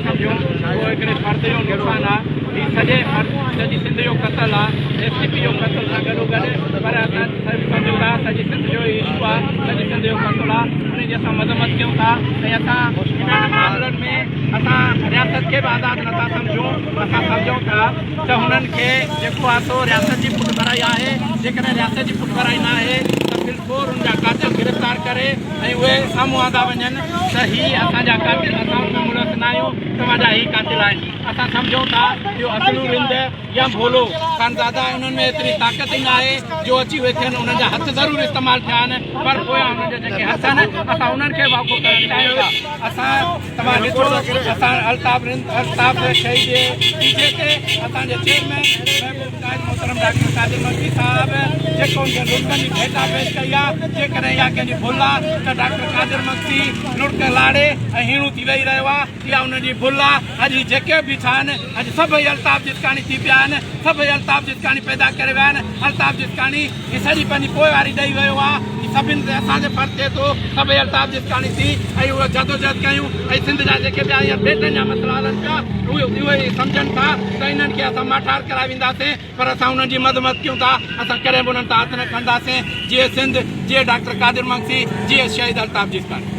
سمجهون اهو هڪڙي فرد جو نقصان آ هي سڄي فرد سڄي سنڌ جو قتل آ ايس ٽي پي جو قتل سان گڏو گڏ پر اسان سمجهون ٿا سڄي سنڌ جو هي اشو آ سڄي سنڌ جو قتل آ ان جي اسان مذمت ڪيون ٿا ۽ اسان انهن معاملن ۾ اسان رياست کي به آزاد نٿا سمجهون اسان سمجهون ٿا ته هنن کي جيڪو آ سو رياست جي پٺڀرائي آهي جيڪڏهن رياست جي پٺڀرائي نه آهي ته فلفور ان جا قاتل گرفتار ڪري ۽ اهي سامهون آندا وڃن ته هي اسان جا قاتل اسان ان ۾ ملوث نه آهيون توهان جا هي قاتل آهن اسان سمجهون ٿا اهو اصلو رند يا ڀولو خانزاده انهن ۾ ايتري طاقت ئي نه آهي جو اچي اهي ٿين انهن جا هٿ ضرور استعمال ٿيا آهن پر پويان انهن جا جيڪي هٿ آهن اسان انهن کي واکو ڪرڻ چاهيون ٿا اسان توهان ڏٺو اسان الطاف رند الطاف شهيد جي پيڇي تي اسان جي چيئرمين محبوب قائد محترم ڊاڪٽر قادر مگسي صاحب جيڪو ان کي لڙڪن جي ڀيٽا پيش ڪئي آ جيڪڏهن اها ڪنهن جي ڀل آ ته ڊاڪٽر قادر مگسي لڙڪ لاڙي ۽ هيڻو ٿي ويهي رهيو آ اها ان جي ڀل آ اڄ هي جيڪي به بيٺا آهن اڄ سڀئي الطاف جسڪاڻي ٿي پيا آهن سڀئي الطاف جسڪاڻي پيدا ڪري ويا آهن الطاف جسڪاڻي هي سڄي پنهنجي پوئواري ڏئي ويو آ هي سڀن تي اسان تي فرض ٿئي ٿو سڀئي الطاف جسڪاڻي ٿي ۽ اهو جدوجهد ڪيون ۽ سنڌ جا جيڪي ٻيا هينئر ٻيٽن جا مسئلا هلن پيا اهي اهي سمجهن ٿا ته انهن کي اسان ماٺار ڪرائي وينداسين پر اسان انهن جي مذمت ڪيون ٿا اسان ڪڏهن به انهن تان هٿ نه کڻنداسين جيئي سنڌ جيئي ڊاڪٽر قادر مگسي جيئي شهيد الطاف جسڪاڻي.